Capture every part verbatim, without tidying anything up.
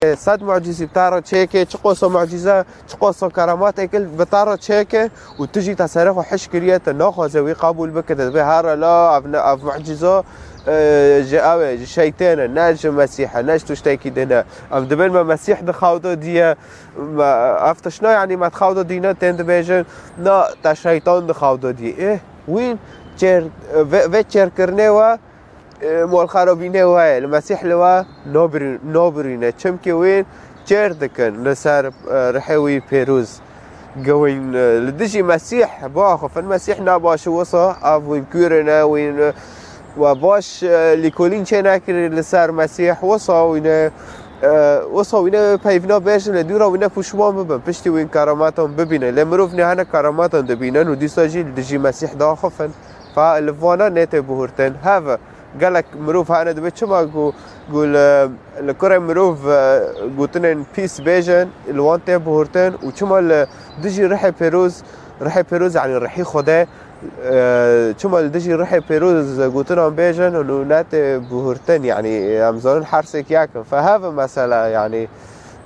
sed mucîzî bi te re çêke, çiqoso mucîze, çiqoso keramat êkil bi te re çêke û tu jî te serê xwe hiş kiriye, tu naxwaze wî qebûl bike, tu dibê here la ev ne, ev mucîzo, e, ji ew e, ji şeytên e, ne ji Mesîh e, ne ji tiştekî din e. Em dibên me Mesîh di xew de diye, me, ev tiştna, yanî me di xew de dîne, tên dibêjin, na, te şeytan di xew de diye. Ê, wîn çêr, vê, vê çêrkirinê we, e, molxarabînê we ye, li Mesîh li we nabirî-, nabirîne. Çimkî wîn çêr dikin li ser, e, rihê wî pêrûz. Gewîn, e, li dijî Mesîh biaxifin. Mesîh nabaş û wisa ev wîn kûr ne, wîn, e, we baş, e, lîkolîn çê nekirî li ser Mesîh. Wisa wîne, e, wisa wîne peyvîna bêjin, li dûra wîne pûşman bibin. Piştî wîn keramatan bibîne. Lê mirov nihane keramatan dibînin û dîsa jî li dijî Mesîh diaxifin. Fa li vana nê tê bihurtin. Heve, gelek mirov hene dibê çima ku, ku li, li kurê mirov, e, gotinên pîs bêjin, li wan tê bihurtin û çima li dijî rihê pêroz, rihê pêroz, yanî rihî Xwedê, e, çima li dijî rihê pêroz gotinan bêjin û ne tê bihurtin, yanî em zanin hersek yek in. Fe heve mesela, yanî,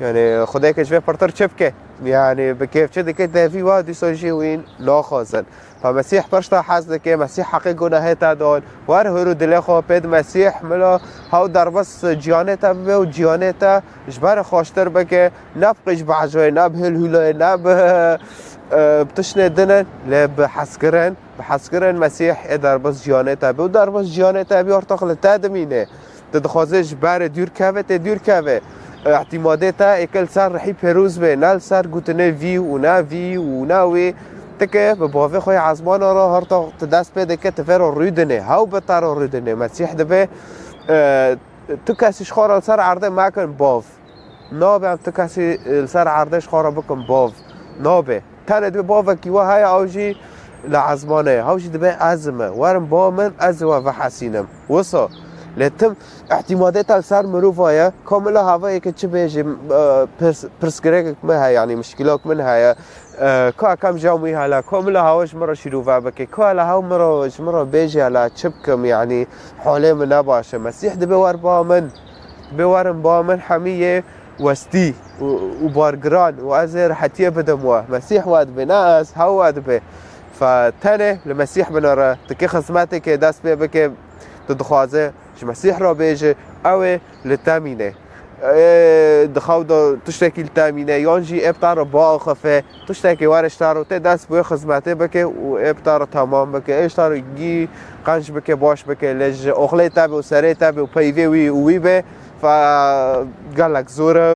yanî Xwedê ke ji vê pirtir çi bike? Yanî bi kêf çi dike, devî wa dîsa jî wîn naxwazin. Fa Mesîh pişta hez dike, Mesîh heqê gunahê te dan. Wer hûr û dilê xwe pêd Mesîh, mila hew derbas ciyanê te bibe û ciyanê te ji ber xweştir bike. Ne bi qîj behcoyê, ne bi hilhûlayê, ne bi, e, bi tiştê din in, lê bi hezkirin, bi hezkirin Mesîh ê derbas ciyanê te be û derbas ciyanê te bî ortax li te dimîne. Tu dixwazê ji berê dûr keve, tê dûr keve. Îhtîmadê te êke li ser rihî pêroz be, ne li ser gotinê vî û ne vî û ne wî. Tike bi bavê xwe yê ezmana re her tax tu dest pê dike, tu vê re rûdinê. Hew bi te re rûdinê. Mesîh dibê, e, tu kesî ji xwe re li ser erdê mekin bav. Nabe em tu kesî, e, li ser erdê ji xwe re bikin bav. Nabe. Tenê dibê bavekî we heye, ew jî li ezmanê ye. Ew jî dibê ez me. Werin ba min, ez ê we vehesînim. Wisa. Lê tim îhtîmadê te li ser mirova ye. Ka min la hava yeke çi bêjî, e, pirs-, pirsgirêkek min heye, yanî mişkîlok min heye. E, ka kem jam wî hela. Ka min la hava ji min re şîrove bike. Ka la hew min re, ji min re bêjî hela çi bikim, yanî halê min ne baş e. Mesîh dibê wer ba min. Dibê werin ba min hemî yê westî û, û bargiran û ez ê rehetiyê bidim we. Mesîh we dibê, ne ez, hew we dibê. Fe tenê li Mesîh binere, tu kê xizmeteke dest pê bike, tu dixwaze ji Mesîh re bêje, ew ê li te mîne. Ê, di xew de tiştekî li te mîne, yan jî ê bi te re biaxife, tiştekê were ji te re û tê dest bi wê xizmetê bike û ê bi te re temam bike, ê ji te re gî qenc bike, baş bike, lê ji oxlê te be û serê te be û peyvê wî û wî be, fe gelek zor e.